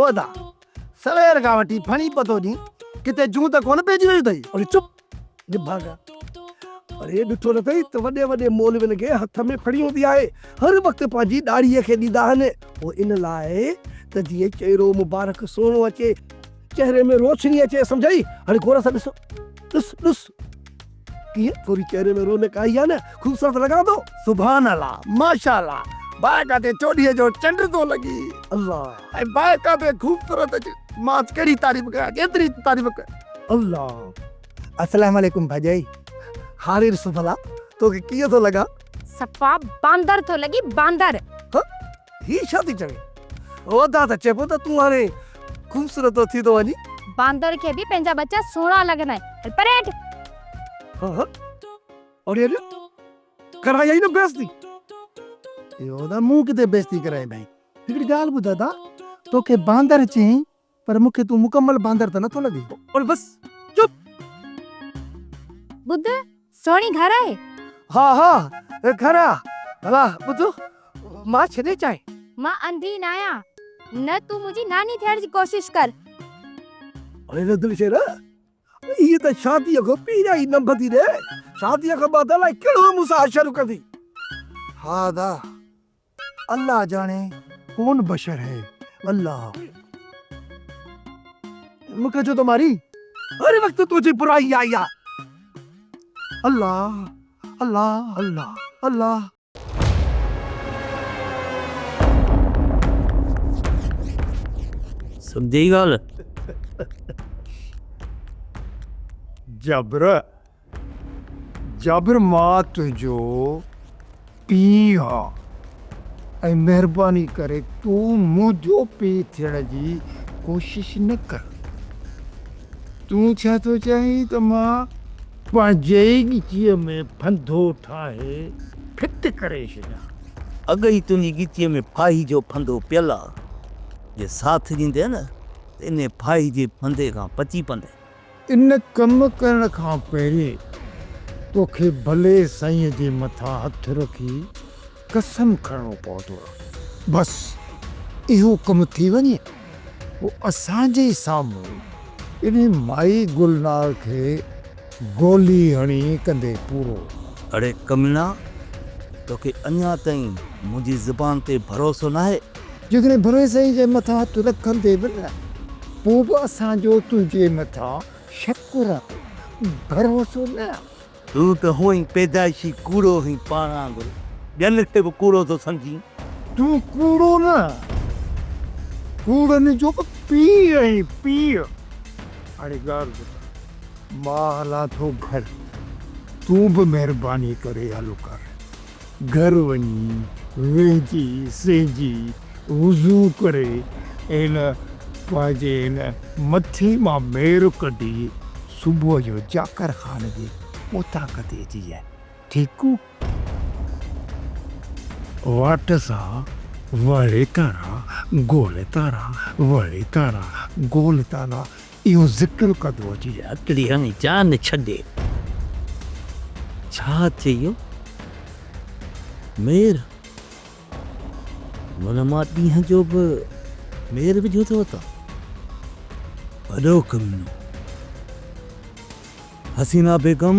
او ادا، سوير کان وٺي ڦڻي پتو ڏين، ڪٿي جون ته ڪونه پئجي ويون اٿئي؟ اڙي چپ، نڀاڳا. اڙي ڏٺو نه اٿئي ته وڏي وڏي مولوين کي هٿ ۾ ڦڻي هوندي آهي، هر وقت پنهنجي ڏاڙهيء کي ڏيندا آهن، اهو ان لاء ته جيئن چهرو مبارڪ سهڻو اچي، چهري ۾ روشني اچي، سمجهئي؟ هاڻي غور سان ڏس، ڏس، ڏس. ڪيئن ٿوري چهري ۾ رونق آئي آ نه، خوبصورت لڳان ٿو. سبحان الله ماشاء الله باء ڪاتي چوڏهينء جو چنڊ ٿو لڳي. الله ۽ باء ڪاتي خوبصورت اچ مان ڪهڙي تعريف ڪيان ڪيتري تعريف ڪيان. الله. السلام عليڪم ڀاڄائي. هاڻي ڏس ڀلا توکي ڪيئن ٿو لڳان. صفا باندر ٿو لڳي باندر. ها هي ڇا ٿي چوين؟ ادا ته چئبو ته تون هاڻي خوبصورت ٿو ٿي ٿو وڃين. باندر کي به پنهنجا ٻچا سهڻا لڳندا آهن. هل پري هٽ. ها اڙي اڙي ڪرائي آئي نه بيعزتي. اهو ادا مون ڪٿي بيعزتي ڪرائي ڀائي. هڪڙي ڳالهه ٻڌ ادا توکي باندر چيائين پر مون کي تون مڪمل باندر ته نٿو لڳين. اڙي بس چپ. ٻڌ سهڻي گهر آهي؟ ها ها گهر آ. ڀلا ٻڌ مان ڇڏي چانهه. مان انڌي ناهيان نه تون منهنجي ناني ٿيڻ جي ڪوشش ڪر. اڙي رڌل شير هيء ته شاديء کان پهريان ئي ننڀ ٿي ڏي. شاديء کان بعد الائي ڪهڙو مون سان حشر ڪندي. ها ادا الله جاڻي ڪون بشر هي الله. مون کي ڇو ٿو مارين؟ هر وقت تنهنجي برائي آئي آ. الله الله الله الله. سمجهي ڳالهه؟ جبر جابر مان تنهنجو پيء آن ۽ مهرباني ڪري تون منهنجو پيء ٿيڻ جي ڪوشش نه ڪر. تون ڇا ٿو چاهين ته مان پنهنجي ئي ڳچيء ۾ ڦنڌو ٺاهي ڦٽ ڪري ڇڏيان؟ اڳ ئي تنهنجي ڳچيء ۾ ڦاهي جو ڦنڌو پيل آ. جي ساٿ ڏيندين نه ته انهيء ڦاهي جي ڦنڌي کان بچي پوندين. ان ڪم ڪرڻ کان پهرين توکي ڀلي سائينء جي مٿان هٿ رکي قسم کڻڻو پوندو. بس اهو ڪم ٿي وڃي، پوء اسان جي سامهون انهي مائي گلنار کي گولي هڻي ڪندي پورو. اڙي ڪميڻا، توکي اڃا تائين منهنجي زبان تي ڀروسو ناهي؟ جيڪڏهن ڀلي سائين جي مٿان هٿ رکندي به نه، پوء به اسان جو تنهنجي مٿان شڪ رهندو، ڀروسو نه. تون ته هونئن ئي پيدائشي ڪوڙو هئين پاڻ وانگر ٻين کي به ڪوڙو ٿو سمجهين. تون ڪوڙو نه، ڪوڙن جو به پيء آهين، پيء. هاڻي ڳالهه ٻڌ، مان هلان ٿو گهر، تون به مهرباني ڪري هل گهر. گهر وڃي ويهجي سهجي وضو ڪري هن پنهنجي هن مٿي مان مير ڪڍي صبح جو چاڪر خان جي اوطاق تي اچجانء ٺيڪ. واٽ سان وڙي تارا گول تارا وڙي تارا گول تارا اهو ذڪر ڪندو اچجانء. هڪڙي هڻي جان ڇڏي. ڇا چيو مير؟ من مان ڏينهن جو به مير وجهيو ٿو وتان. وڏو ڪمينو. حسينا بيگم،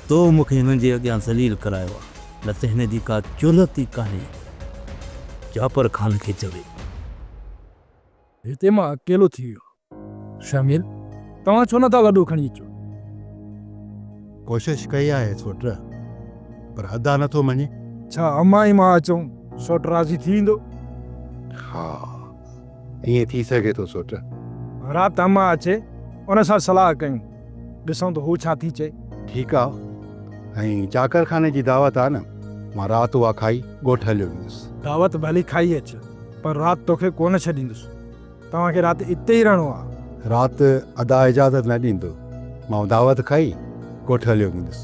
تو مون کي هنن جي اڳيان ذليل ڪرايو آ، نه ته هن جي ڪا جرئت ئي ڪانهي جعفر خان کي چوي. هتي مان اڪيلو ٿي ويو. شامل، توهان ڇو نٿا لڏو کڻي اچو؟ ڪوشش ڪئي آهي سوٽ، پر ادا نٿو مڃي. ڇا امان ۽ مان اچون، سوٽ راضي ٿي ويندو؟ ها، ائين ٿي سگهي ٿو سوٽ. رات امان اچي، ان سان صلاح ڪيون، ڏسون ته هو ڇا ٿي چئي. ٺيڪ آ، ۽ چاڪر خاني جي دعوت آ نه، مان رات اها کائي ڳوٺ هليو ويندس. دعوت ڀلي کائي اچ، پر رات توکي ڪونه ڇڏيندس. توهان کي رات اتي ئي رهڻو آ. رات ادا اجازت نه ڏيندو. مان دعوت کائي ڳوٺ هليو ويندس.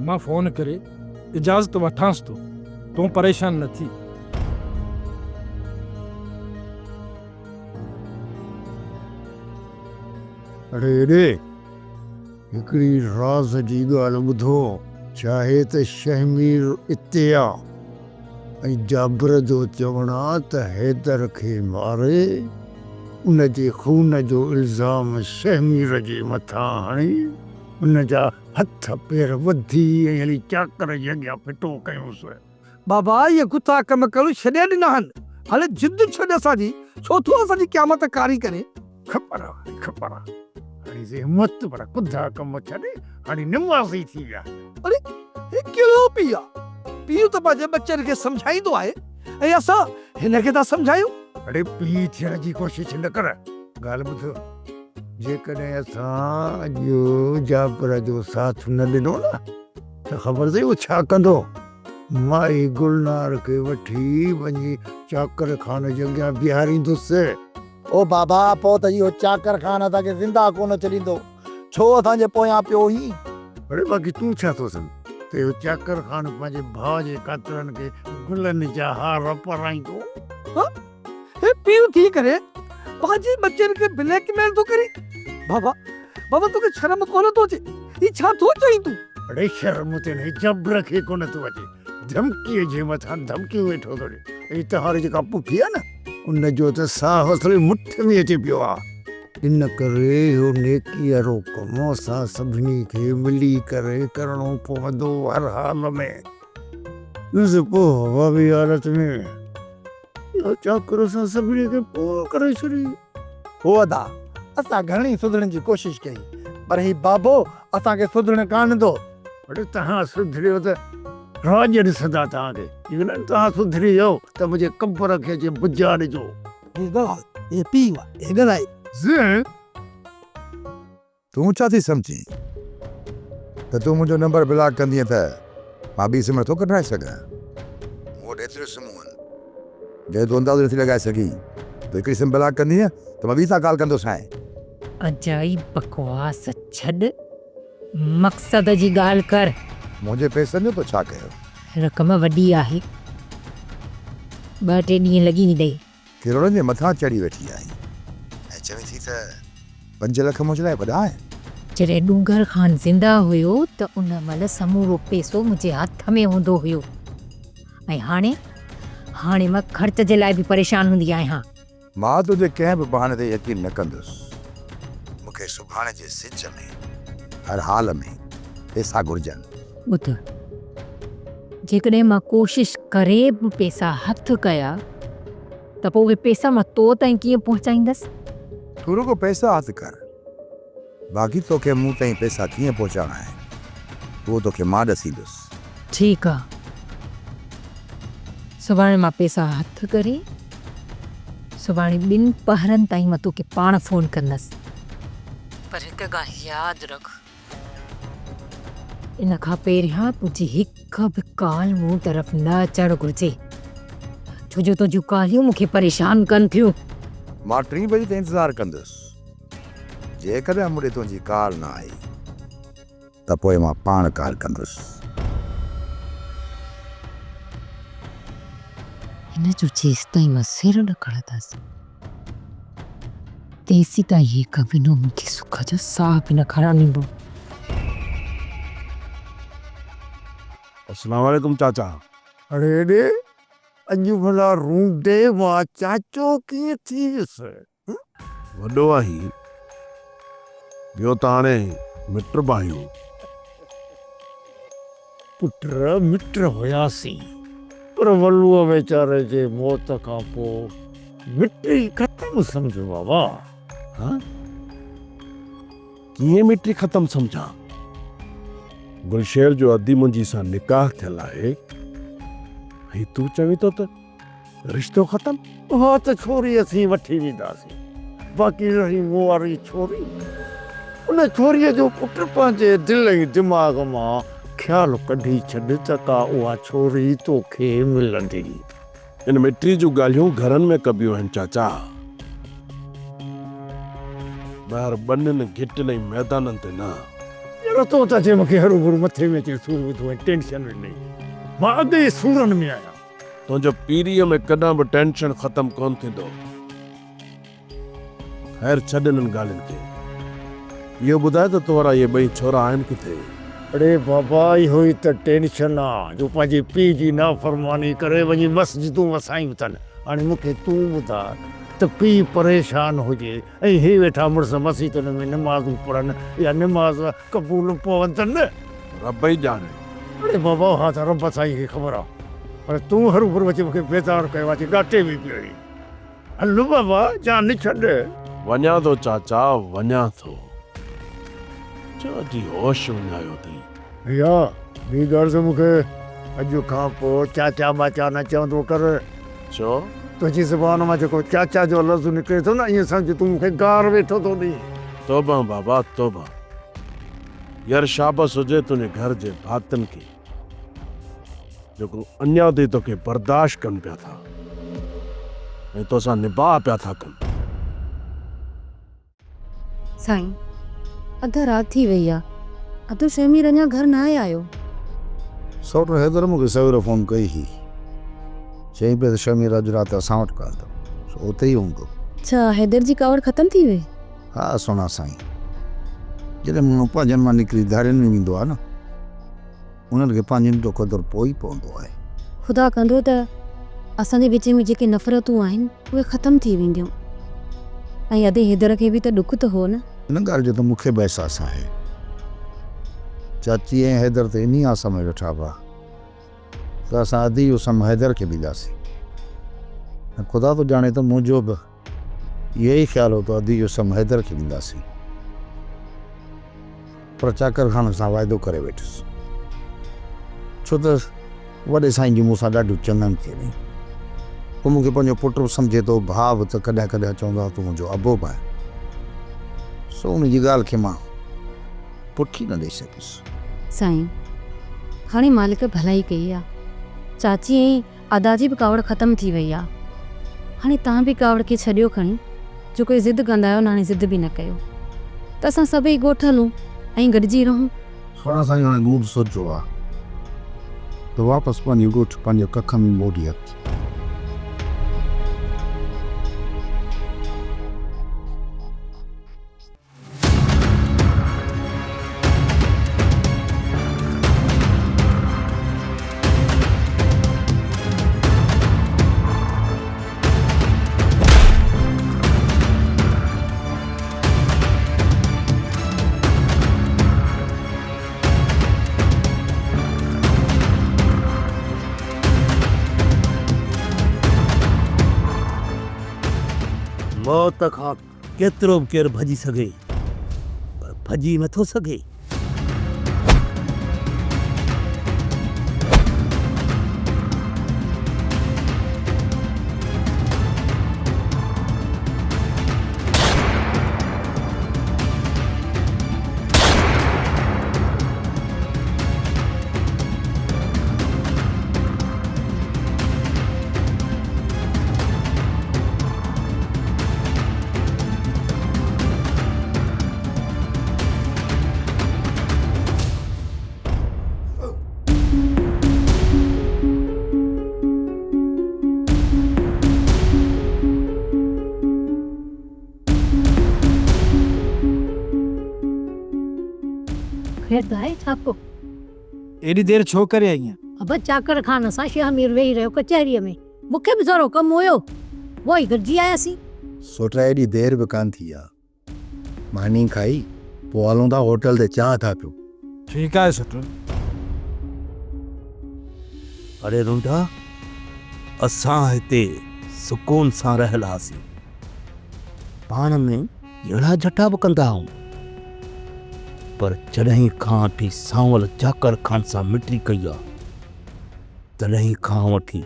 مان فون ڪري اجازت وٺانس ٿو. تون پريشان نه ٿي. اڙي اڙي! هڪڙي راز جي ڳالهه ٻڌو. چاهي ته شهمير اتي آ. ۽ جابر جو چوڻ آ ته حيدر کي ماري ان جي خون جو الزام شهمير جي مٿان هڻي ان جا هٿ پير ٻڌي ۽ هلي چاڪر جي اڳيان ڦٽو ڪيونس. بابا اهي گٿا ڪم ڪرڻ ڇڏي ڏنا آهن. هاڻي ضد ڇڏ اسان جي، ڇو ٿو اسان جي قيامت ڪاري ڪرين؟ خبر آ هاڻي خبر آ. هاڻي زحمت پر ڪڌا ڪم ڇڏي هاڻي نمازي ٿي ويا آهن. اڙي هي ڪهڙو پيء آ؟ پيء ته پنهنجي ٻچن کي سمجهائيندو آهي ۽ اسان هن کي ٿا سمجهايون. اڙي پيء ٿيڻ جي ڪوشش نه ڪر. ڳالهه ٻڌ، جيڪڏهن اسان اڄ جابر جو ساٿ نه ڏنو نه ته خبر اٿئي هو ڇا ڪندو؟ مائي گلنار کي وٺي وڃي چاڪر خان جي اڳيان بيهاريندس. او بابا، پوء ته اهو چاڪر خان اسان کي زنده ڪونه ڇڏيندو. ڇو اسان جي پويان پيو هئين؟ اڙي باقي تون ڇا ٿو سمجهين ته اهو چاڪر خان پنهنجي ڀاء جي قاتلن کي گلن جا هار پارائيندو؟ ها، هي پيء ٿي ڪري پنهنجي ٻچن کي بليڪ ميل ٿو ڪرين؟ بابا، بابا توکي شرم ڪونه ٿو اچي؟ هي ڇا ٿو چئين تون؟ اڙي شرم ته انهي جبر کي ڪونه ٿو اچي، ڌمڪيء جي مٿان ڌمڪيون ويٺو ٿو ڏي. هي تهاري جيڪا پڦي آهي نه، ان جو ته ساهه اصل مٺ ۾ اچي پيو آهي. ان ڪري اهو نيڪيء وارو ڪم اسان سڀني کي ملي ڪري ڪرڻو پوندو هر حال ۾. ڏس پوء هوا به حالت ۾. اهو چاڪر اسان سڀني کي پورو ڪري ڇڏي. هو ادا، اسان گهڻي سڌرڻ جي ڪوشش ڪئي، پر هي بابو اسان کي سڌرڻ ڪانه ڏيندو. اڙي توهان سڌريو ته راڄ ڏسندا توهان کي، جيڪڏهن توهان سڌري ويو ته منهنجي قبر کي اچي بجا ڏجو. هي ڳالهه، هي پيء آ، هي ڳالهائي. زين! تون ڇا ٿي سمجهين ته تون منهنجو نمبر بلاڪ ڪندينء ته مان ٻي سم نٿو ڪڍرائي سگهان؟ مون وٽ ايتريون سمون آهن، جنهن جو تون اندازو نٿي لڳائي سگهين. تون هڪڙي سم بلاڪ ڪندينء ته مان ٻي سان ڪال ڪندوسانء. اجائي بڪواس ڇڏ، مقصد جي ڳالهه ڪر. منهنجي پئسن جو تو ڇا ڪيو؟ رقم وڏي آهي، ٻه ٽي ڏينهن لڳي ويندئي. ڪروڙن جي مٿان چڙهي ويٺي آهين ۽ چوين ٿي ته پنج لک منهنجي لاء وڏا آهن. جڏهن ڏونگر خان زنده هيو ته ان مهل سمورو پئسو منهنجي هٿ ۾ هوندو هيو ۽ هاڻي، هاڻي مان خرچ جي لاء به پريشان هوندي آهيان. مان تنهنجي ڪنهن به بهاني تي يقين نه ڪندس. مون کي سڀاڻي جي سج ۾ هر حال ۾ پئسا گهرجن. ٻڌ، جيڪڏهن مان ڪوشش ڪري به پئسا هٿ ڪيا ته پوء اهي پئسا مان تو تائين ڪيئن پهچائيندس؟ تون رڳو پئسا هٿ ڪر، باقي توکي مون تائين پئسا ڪيئن پهچائڻا آهن، اهو توکي مان ڏسيندس. ٺيڪ آ، سڀاڻي مان پئسا هٿ ڪري سڀاڻي ٻن پهرن تائين مان توکي پاڻ فون ڪندس. پر هڪ ڳالهه ياد رک. ان کان پهريان تنهنجي هڪ به ڪال مون طرف نه اچڻ گهرجي، ڇو جو تنهنجون ڪاليون مون کي پريشان ڪن ٿيون. مان ٽين بجي تائين انتظار ڪندس. جيڪڏهن مون ڏي تنهنجي ڪال نه آئي ته پوء مان پاڻ ڪال ڪندس. هن جو جيستائين مان سر نه کڻندس، تيسيتائين هي ڪمينو مون کي سک جو ساهه به نه کڻڻ ڏيندو. السلام عليڪم چاچا. اڙي ڙي اڄ ڀلا رونڊي مان چاچو ڪيئن ٿي ويس؟ وڏو آهين، ٻيو ته هاڻي مٽ به آهيون. پٽ مٽ هياسين، پر ولوء ويچاري جي موت کان پوء مٽي ختم سمجهه بابا. ها؟ ڪيئن مٽي ختم سمجهان؟ گلشير جو ادي منهنجي سان نڪاح ٿيل آهي ۽ تون چوين ٿو ته رشتو ختم؟ اها ته ڇوري اسين وٺي وينداسين، باقي رهي مون واري ڇوري. ان ڇوريء جو پٽ پنهنجي دل ۽ دماغ مان خيال ڪڍي ڇڏ ته ڪا اها ڇوري توکي ملندي. ان مٽي جون ڳالهيون گهرن ۾ ڪبيون آهن چاچا. ٻاهر ٻنين، گهٽين ۽ ميدانن تي نه. يار تو ته اچي مونکي هروڀرو مٿي ۾ اچي سور وڌو ۽ ٽينشن ڏنئي. مان اڳ ئي سورن ۾ آهيان. تنهنجو پيريء ۾ ڪڏهن به ٽينشن ختم ڪونه ٿيندو. خير ڇڏ انهن ڳالهين کي. اهو ٻڌاء ته تو وارا اهي ٻئي ڇورا آهن ڪٿي؟ اڙي بابا اهو ئي ته ٽينشن آ جو پنهنجي پيء جي نافرماني ڪري وڃي مسجدون وسايون اٿن. هاڻي مون کي تون ٻڌاء ته پيء پريشان هجي ۽ هي ويٺا مڙس مسيتن ۾ نمازون پڙهن يا نماز قبول پوندن. رب ئي ڄاڻي. اڙي بابا اها ته رب سائين کي خبر آ پر تون هروڀرو اچي مون کي بيزار ڪيو آ اچي ڳاٽي ۾ پيو آهين. هل بابا جان ڇڏ. وڃان ٿو چاچا وڃان ٿو. ڇا اچي هوش وڃايو اٿئي. يا ٻي ڳالهه ته مون کي اڄ کان پوء چاچا ٻاچا نه چوندو ڪر. ڇو؟ تنهنجي زبان مان جيڪو چاچا جو لفظ نڪري ٿو نه ائين سمجهه تون مون کي گار ويٺو ٿو ڏين. توبهه بابا توبهه. ير شابس هجي تنهنجي گهر جي ڀاتين کي جيڪو اڃا تائين توکي برداشت ڪن پيا ٿا ۽ توسان نباهه پيا ٿا ڪن. سائين اڌ رات ٿي وئي آ ادو شهمير اڃا گهر ناهي آيو. سئوٽ حيدر مون کي سوير فون ڪئي هئي. چيائين پئي ته شهمير اڄ رات اسان وٽ ڪانه سو اتي ئي هوندو. ڇا حيدر جي ڪاوڙ ختم ٿي وئي؟ ها سهڻا سائين. جڏهن ماڻهو پنهنجن مان نڪري ڌارين ۾ ويندو آهي نه انهن کي پنهنجن جو قدر پوء ئي پوندو آهي. خدا ڪندو ته اسان جي وچ ۾ جيڪي نفرتون آهن اهي ختم ٿي وينديون ۽ ادي حيدر کي به ته ڏک ته هو نه. ان ڳالهه جو ته مون کي به احساس آهي. چاچي ۽ حيدر ته انهي آس ۾ ويٺا هئا ته اسان ادي جو سم حيدر کي ڏينداسين ۽ خدا ٿو ڄاڻي ته منهنجو به اهو ئي خيال هو ته ادي جو سم حيدر کي ڏينداسين. پر چاڪر خان سان واعدو ڪري ويٺس. ڇو ته وڏي سائين جي مون سان ڏاڍيون چڱن ٿي وئي. هو مون کي پنهنجو پٽ به سمجهي ٿو، ڀاء به ته ڪڏهن ڪڏهن چوندو آهي تون منهنجو ابو به آهين. سو ان جي ڳالهه کي مان پٺي نه ڏئي سگهيس. سائين، هاڻي مالڪ ڀلائي ڪئي آ. چاچي ۽ ادا جي به ڪاوڙ ختم ٿي وئي آ. هاڻي توهان به ڪاوڙ کي ڇڏيو کڻي، جو ڪوئي ضد ڪندا آهيو نه هاڻي ضد به نه ڪيو ته اسان سڀئي ڳوٺ هلون ۽ گڏجي رهون. سهڻا سائين هاڻي مون به سوچيو آ ته واپس پنهنجي ڳوٺ پنهنجي ڪک ۾ موٽي اچ. موت کان ڪيترو به ڪير ڀڄي سگهي پر ڀڄي نٿو سگهي. خير ته آهي ڇا ڪو؟ ايڏي دير ڇو ڪري آئي آهين؟ ابا چاڪر خان سان شهمير ويهي رهيو ڪچهريء ۾. مون کي به ذرو ڪم هيو، پوء ئي گڏجي آياسين. سوٽ ايڏي دير به ڪانه ٿي آ. ماني کائي پوء هلون ٿا هوٽل تي چانهه ٿا پيون. ٺيڪ آهي سوٽ. اڙي رنڊا، اسان هتي سڪون سان رهيل هئاسين. پاڻ ۾ جهيڙا جهٽا به ڪندا هئون. پر جڏهن کان وٺي سانول چاڪر خان سان مٽي ڪئي آ، تڏهن کان وٺي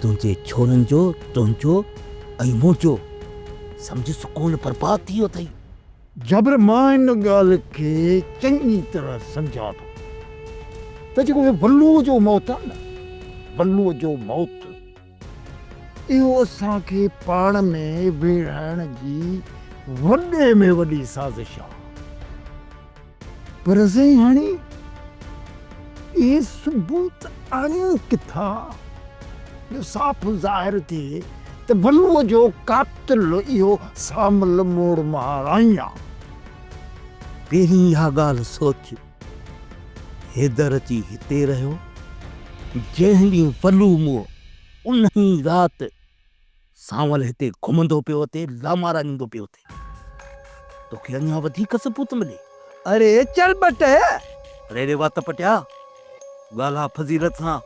تنهنجي ڇورن جو، تنهنجو ۽ منهنجو سمجهه سڪون برباد ٿي ويو اٿئي. جابر مان ان ڳالهه کي چڱي طرح سمجهان ٿو ته جيڪو اهو بلوء جو موت آهي نه، بلوء جو موت اهو اسان کي پاڻ ۾ ويڙهائڻ جي وڏي ۾ وڏي سازش آهي. پر سائين هاڻي اهي ثبوت آڻيون ڪٿان جو صاف ظاهر ٿئي ته بلوء جو قاتل اهو سامل موڙ مهارائين آ. پهرين اها ڳالهه سوچ. حيدر اچي هتي رهيو. جنهن ڏينهن بلو مئو، انهي رات. سانول هتي گهمندو پيو اٿي، لامارا ڏيندو پيو اٿي. توکي اڃا وڌيڪ ثبوت ملي. اڙي چرٻٽ! اڙي ري وات پٽيا، ڳالهاء فضيلت سان.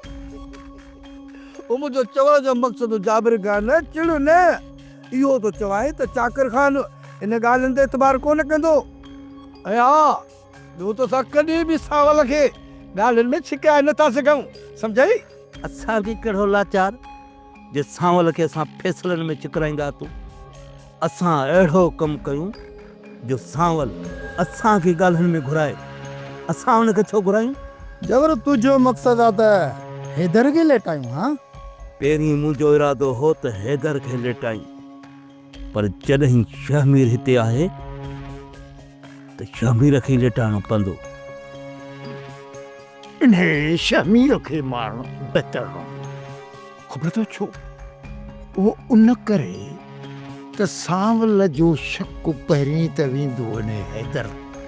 او منهنجو چوڻ جو مقصد جابر خان چڙ نه، اهو ٿو چوانء ته چاڪر خان ان ڳالهين تي اعتبار ڪونه ڪندو ۽ ها ٻيو ته اسان ڪڏهن به سانول کي ڳالهين ۾ ڇڪائي نه ٿا سگهون، سمجهئي؟ اسان کي ڪهڙو لاچار جي سانول کي اسان فيصلن ۾ ڇڪرائيندا اٿون. اسان اهڙو ڪم ڪيون جو سانول اسان کي ڳالهين ۾ گهرائي. اسان ان کي ڇو گهرايون؟ جبر تنهنجو مقصد آ ته حيدر کي ليٽايون ها؟ پهرين منهنجو ارادو هو ته حيدر کي ليٽايون پر جڏهن شهمير هتي آهي ته شهمير کي ئي ليٽائڻو پوندو. انهيء شهمير کي مارڻ بهتر رهندو. خبر اٿو ڇو؟ اهو ان ڪري ته سانول جو شڪ پهرين ته ويندو انهيء حيدر تي،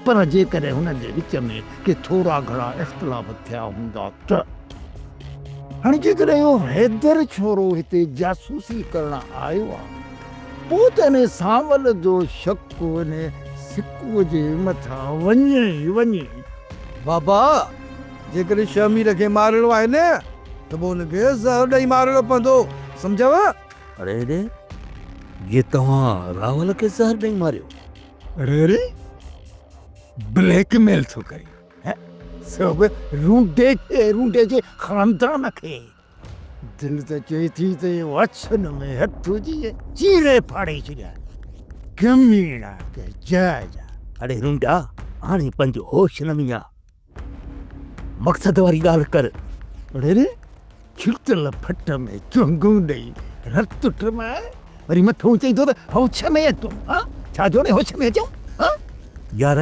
پر جيڪڏهن هنن جي وچ ۾ ڪي ٿورا گهڻا اختلاف ٿيا هوندا ته. هاڻي جيڪڏهن اهو حيدر ڇورو هتي جاسوسي ڪرڻ آيو آهي، پوء ته انهيء سانول جو شڪ انهيء سڪوء جي مٿان وڃي ئي وڃي. بابا، جيڪڏهن شهمير کي مارڻو آهي نه ته پوء ان کي زهر ڏئي مارڻو پوندو، سمجهيو؟ اڙي اڙي، جي توهان راول کي زهر ڏئي ماريو. اڙي اڙي، بليڪ ميل ٿو ڪرين، هه؟ سو به رونڊي کي، رونڊي جي خاندان کي. دل ته چئي ٿي ته وڇن ۾ هٿ هجي چيري ڦاڙي ڇڏيان. ڪميڻا ڪنهن جاء جا. اڙي رونڊا، هاڻي پنهنجو هوش نه وڃاء. مقصد واري ڳالهه ڪر. اڙي ري، ڇٽل ڦٽ ۾ چونگون ڏئي رت ٽمائي وري مٿئون چئين ٿو ته هوش ۾ اچو. ها؟ ڇا جو هاڻي هوش ۾ اچون؟ ها؟ يار،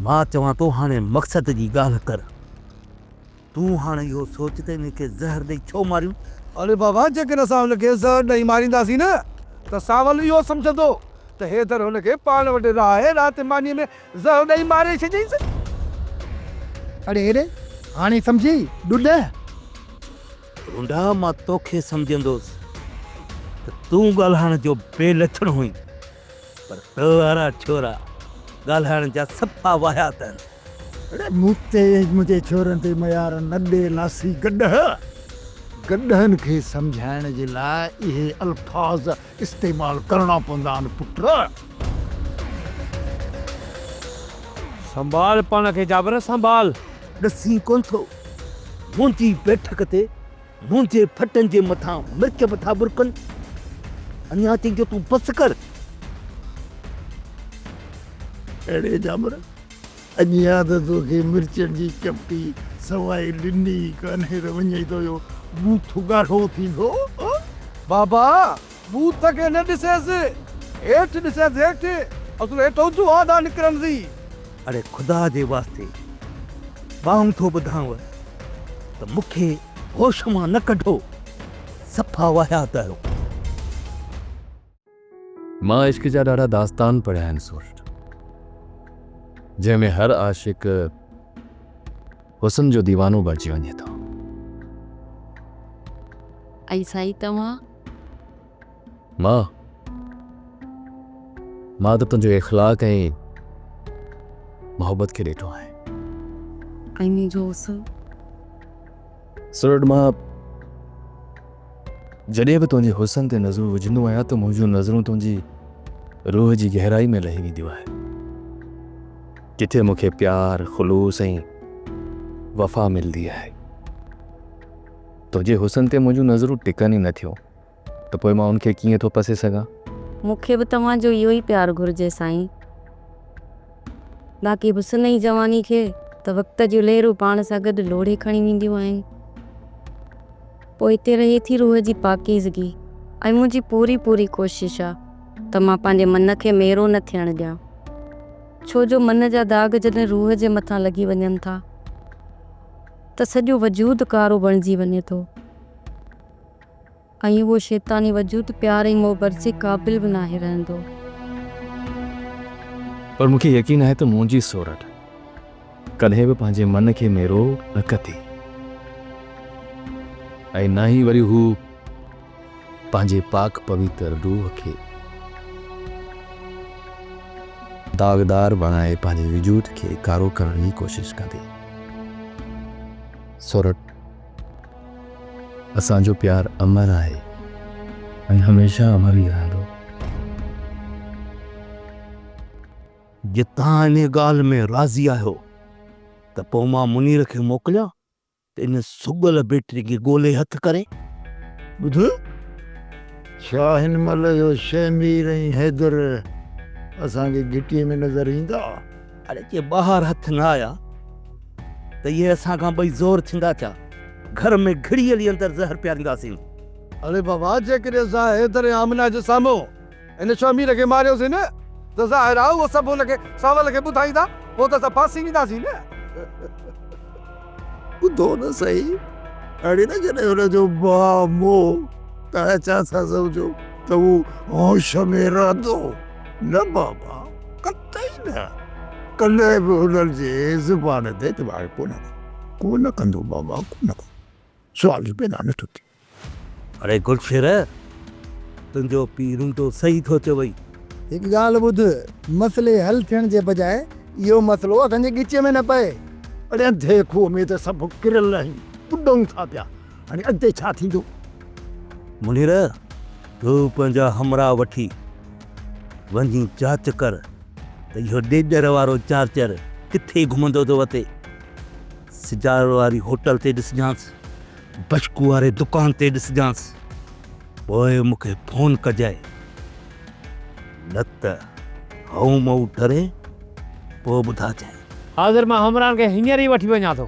مان چوان ٿو هاڻي مقصد جي ڳالهه ڪر. تون هاڻ اهو سوچ ته ان کي زهر ڏئي ڇو ماريون؟ اڙي بابا جيڪڏهن اسان هن کي زهر ڏئي مارينداسين نه ته سانول اهو سمجهندو ته حيدر هن کي پاڻ وٽ رهائي رات مانيء ۾ زهر ڏئي ماري ڇڏيائينس. اڙي هيڏي هاڻي سمجهي ڏڏ. رونڊا مان توکي سمجهندوس ته تون ڳالهائڻ جو بي لڇڻ هئين پر تو وارا ڇورا ڳالهائڻ جا صفا واهيات آهن. اڙي مون تي ۽ منهنجي ڇورن تي ميار نه ڏي لاسي گڏهه. گڏهن کي سمجهائڻ جي لاء اهي الفاظ استعمال ڪرڻا پوندا آهن پٽ. سنڀال پاڻ کي جابر سنڀال. ڏسين ڪونه ٿو منهنجي بيٺڪ تي منهنجي ڦٽن جي مٿان مرچ به ٿا ٻرڪن. اڃا چئين جو تون بس ڪر. اڙي جابر اڃا ته توکي مرچن جي چپٽي سوائي ڏني ئي ڪانهي ته وڃي ٿو اهو ٻوٿ ڳاڙهو ٿيندو. بابا ٻوٿ کي نه ڏسيس، هيٺ ڏسيس هيٺ، اصل هيٺئون دونهان ٿا نڪرنس. اڙي خدا جي واسطي ٻانهن ٿو ٻڌانء ته مون کي هوش مان نه ڪڍو، صفا واهيات آهيو. مان عشق جا ڏاڍا داستان پڙهيا آهن سورٺ، جنهن ۾ هر عاشق حسن جو ديوانو بڻجي وڃي ٿو. ۽ سائين توهان؟ مان؟ مان ته تنهنجو اخلاق ۽ محبت کي ڏٺو آهي. ۽ منهنجو حسن؟ سورٺ مان جڏهن به تنهنجي حسن تي نظرون وجهندو آهيان ته منهنجون نظرون تنهنجي روح جي گهرائي ۾ لهي وينديون آهن، جتي مون کي پيار، خلوص ۽ وفا ملندي آهي. تنهنجي حسن تي منهنجون نظرون ٽڪن ئي نٿيون ته پوء مان ان کي ڪيئن ٿو پسي سگهان؟ مون کي به توهان جو اهو ئي پيار گهرجي سائين. باقي حسن ۽ جواني کي ته وقت جون لهرون پاڻ سان گڏ لوڙهي کڻي وينديون آهن. پوء اتي رهي ٿي روح جي پاڪيزگي ۽ منهنجي پوري پوري ڪوشش آ ته مان پنهنجي من کي ميرو نه ٿيڻ ڏيان. ڇو جو من جا داغ جڏهن روح جي مٿان لڳي وڃن ٿا ته سڄو وجود ڪارو بڻجي وڃي ٿو. ۽ اهو شيطاني وجود پيار ۽ محبت جي قابل به ناهي رهندو. پر مون کي يقين آهي ته منهنجي سورٺ ڪڏهن به پنهنجي من کي ميرو نه ڪندي ۽ نه ئي وري هو پنهنجي پاڪ پويتر روح کي داغدار بڻائي پنهنجي وجود کي ڪارو ڪرڻ جي ڪوشش ڪندي. سورٺ، اسان جو پيار امر آهي ۽ هميشه امر ئي رهندو. جي توهان انهيء ڳالهه ۾ راضي آهيو ته پوء مان منير کي موڪليان ته ان سڳل بيٽري کي ڳولي هٿ ڪري. ٻڌ، ڇا هن مهل اهو شهمير ۽ حيدر اسان کي گهٽيء ۾ نظر ايندا؟ اڙي جي ٻاهر هٿ نه آيا ته اهي اسان کان ٻئي زور ٿيندا ڇا؟ گهر ۾ گهڙي هلي اندر زهر پيارينداسين. اڙي بابا جيڪڏهن اسان حيدر ۽ آمنه جي سامهون هن شهمير کي ماريوسين نه ته ظاهر آهي اهو سڀ هن کي سانول کي ٻڌائيندا، پوء ته اسان ڦاسي وينداسين نه. ٻڌو نه سهي، اڙي نه جڏهن هن جو ڀاء مئو ته ڇا ٿا سمجهو ته هو هوش ۾ رهندو؟ نه بابا قطعي نه، ڪڏهن به هنن جي زبان تي اعتبار ڪونه ڪونه ڪندو بابا ڪونه ڪندو، سوال ئي پيدا نٿو ٿئي. اڙي گلشير، تنهنجو پيء رونڊو صحيح ٿو چوئي. هڪ ڳالهه ٻڌ، مسئلي حل ٿيڻ جي بجاء اهو مسئلو اسان جي ڳچيء ۾ نه پئي. اڙي انڌي کوهه ۾ ته سڀ ڪريل آهيون، ٻڏون ٿا پيا، هاڻي اڳتي ڇا ٿيندو؟ منير، تون پنهنجا همراهه وٺي وڃي جاچ ڪر ته اهو ڏيڏر وارو چارجر ڪٿي گهمندو ٿو وتي. سجاول واري هوٽل تي ڏسجانس. بشڪو واري دڪان تي ڏسجانس، پوء مون کي فون ڪجانء، نه ته هئون مئون ڊري پوء ٻڌاجانء. حاضر مان همراهن کي هينئر ئي وٺي وڃان ٿو.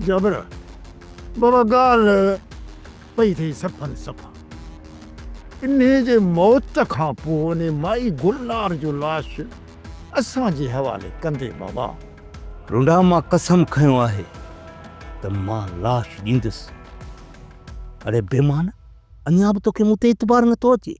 جابر، بابا ڳالهه پئي ٿئي صفن صفا. انهيء جي موت کان پوء انهيء مائي گلنار جو لاش اسان جي حوالي ڪندي بابا. رنڊا مان قسم کنيو آهي ته مان لاش ڏيندس. اڙي بيمان اڃا به توکي مون تي اعتبار نٿو اچي.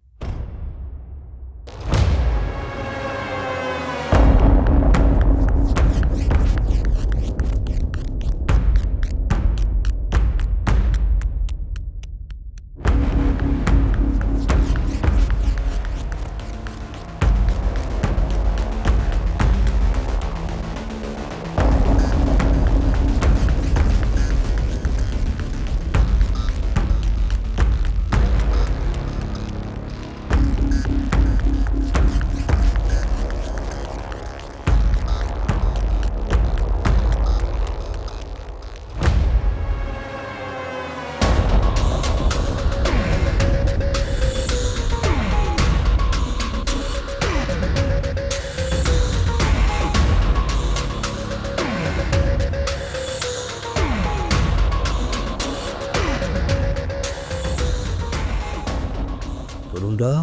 رونڊا،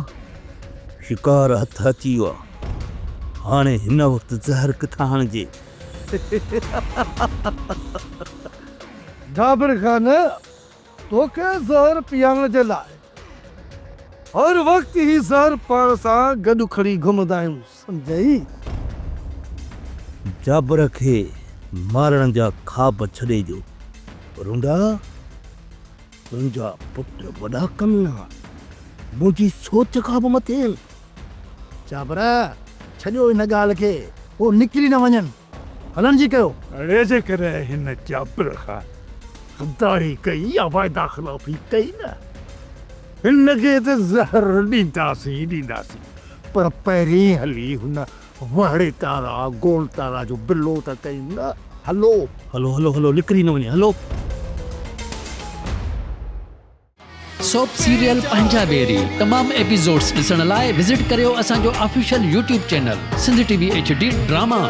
شڪار هٿ اچي ويو آ، هاڻي هن وقت زهر ڪٿان آڻجي؟ جابر خان، توکي زهر پيارڻ جي لاء هر وقت هي زهر پاڻ سان گڏ کڻي گهمندا آهيون، سمجهئي؟ جابر کي مارڻ جا خواب ڇڏي ڏيو. رونڊا، تنهنجا پٽ وڏا ڪميڻا، منهنجي سوچ کان به مٿي آهن. جابر، ڇڏيو ان ڳالهه کي، هو نڪري نه وڃن. هلڻ جي ڪيو. اڙي جيڪڏهن هن جابر خان غداري ڪئي يا وعده خلافي ڪئي نه هن کي ته زهر ڏينداسين ئي ڏينداسين پر پهرين هلي هن وهڙي تارا گول تارا جو بلو ته ڪيون نه هلو. هلو هلو هلو نڪري نه وڃي هلو. سوپ سيريل پنهنجا ويري تمام ايپيسوڊس ڏسڻ لاء وزٽ ڪريو اسان جو official YouTube channel Sindh T V H D drama.